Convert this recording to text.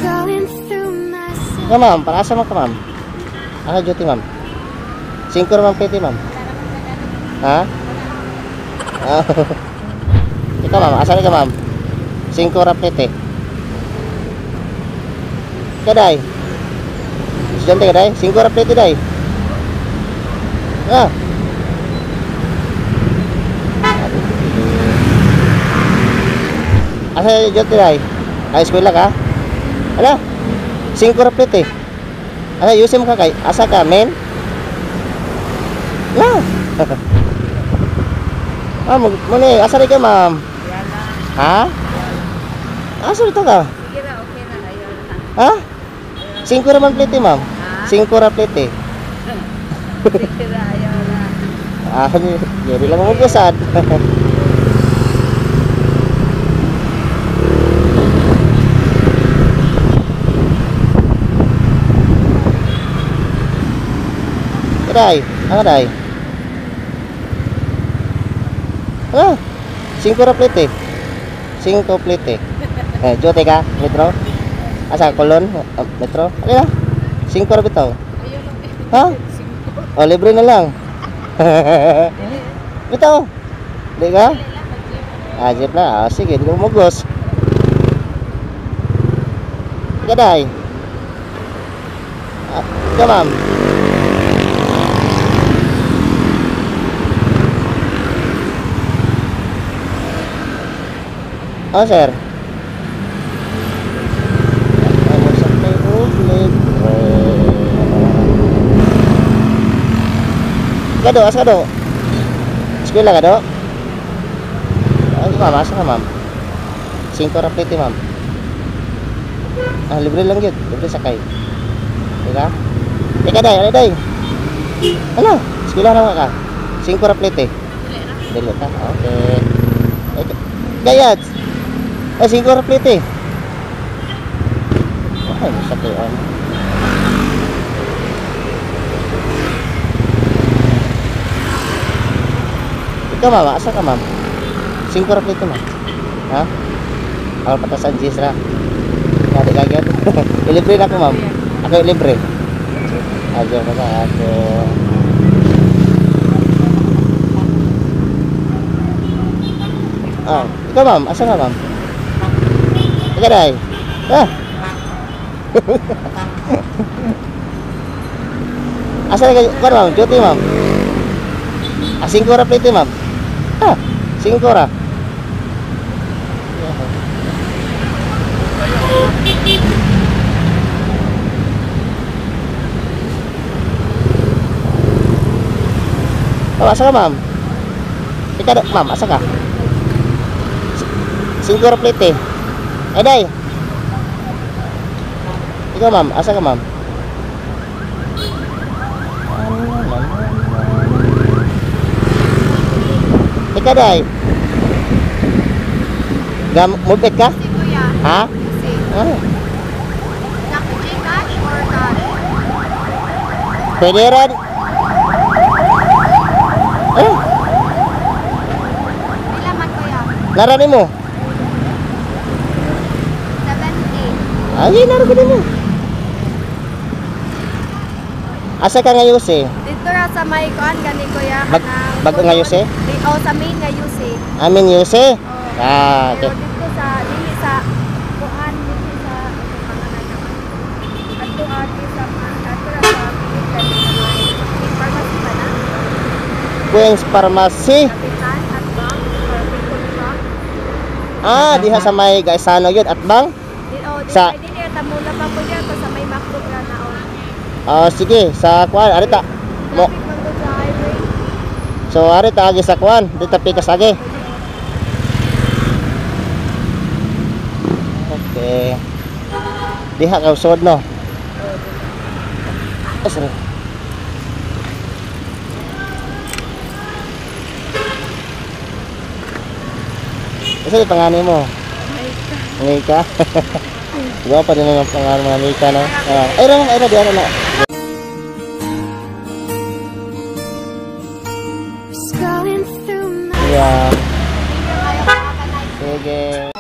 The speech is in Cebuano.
Scrolling through my Ka ma'am, para asa man ka, ma'am? Asa duty, ma'am? 5 ra ma'am plate, ma'am. Ha? Ah. Ikaw, ma'am, asa ka, ma'am? 5 ra plate. Kaday. Estudyante ka, day? 5 ra plate, day. Ah. Asa duty, day? Ay, eskwela ka? Ala? 5 ra plate. Asa yusim ka kay? Asa ka, men? La. Ma'am, muna asa rin ka, ma'am? Ha? Asa rito ka? Sige ra, okay na. Ayaw na. Ha? 5 ra man plate, ma'am. 5 ra plate. Sige ra, ayaw na. Ah, di lang mo gusad. Kaday, ang kaday. Ah, 5 ra plate. 5 plate. Eh, jote ka, metro? Asa Colon, metro? Ano na? 5 ra bitaw. Ha? Oh, libre na lang. Bitaw. Di ka? Ah, jeep na. Ah, sige, di ka mugos. Kaday. Ah, ikaw, ma'am. Oh, sir. Ano sa libre? Kado, asa kado? Eskwela kado? Ay, ma'am, asa ka, ma'am? 5 ra plate, ma'am. Ah, libre lang yun. Libre sakay. Teka. Teka, day. Ano, day? Ano? Eskwela na ka? 5 ra plate. Dili ka. Okay. Gayat. Ay, 5 ra plate. Okay, sakay on. Ikaw, ma'am, asa ka, ma'am? 5 ra plate, ma'am. Ha? Ako patasan G's ra. Kaya di kagad. Ilibre na ako, ma'am. Ako ilibre. Ajo pa ka ako. Ah, ikaw, ma'am, asa ka, ma'am? Ikaw, day. Ah. Asa ka, kuan, ma'am? Duty, ma'am. Ah, 5 ra plate, ma'am. Ah, 5 ra. Oh, asa ka, ma'am? Ikaw, ma'am, asa ka? 5 ra plate. Ay, day. Ikaw, ma'am, asa ka, ma'am? Ikaw, day. Gam, move it ka? Si kuya. Ha? Si. Ah. Naka-Gcash or cash? Pwede rin. Eh? Pila man, kuya? Narani mo? 70. Ay, naro ko din mo. Asa ka ngayon, eh? Dito ra sa may kuan gani, kuya. Bago nga yuse? Di, oh, sa main nga yuse. Amin yuse? Oh. Ah, okay. Pero dito sa dili sa kuan dito sa pangalan naman. Adto agi sa adto ra sa main gani sa may pharmacy ba na? Queen's Pharmacy. Kapitan at bank or Picon shop. Ah, diha sa may Gaisano yun at bang? Di, oh, di, Sa ay, dili tamula pa po diya to sa may Macdo ra na oh. Ah, sige, sa kuan arita. Mo. Traffic man gud sa highway. So arita agi sa kuan, dito pikas agi. Okay. Diha ka usod, no? Oh, sorry. Asa yung pangani mo? Mika. Gawa pa din ang pangalan mga Mika, no? Ah, ay, ra, ay, ra, di, ano na. Scrolling through my Yeah. Sige.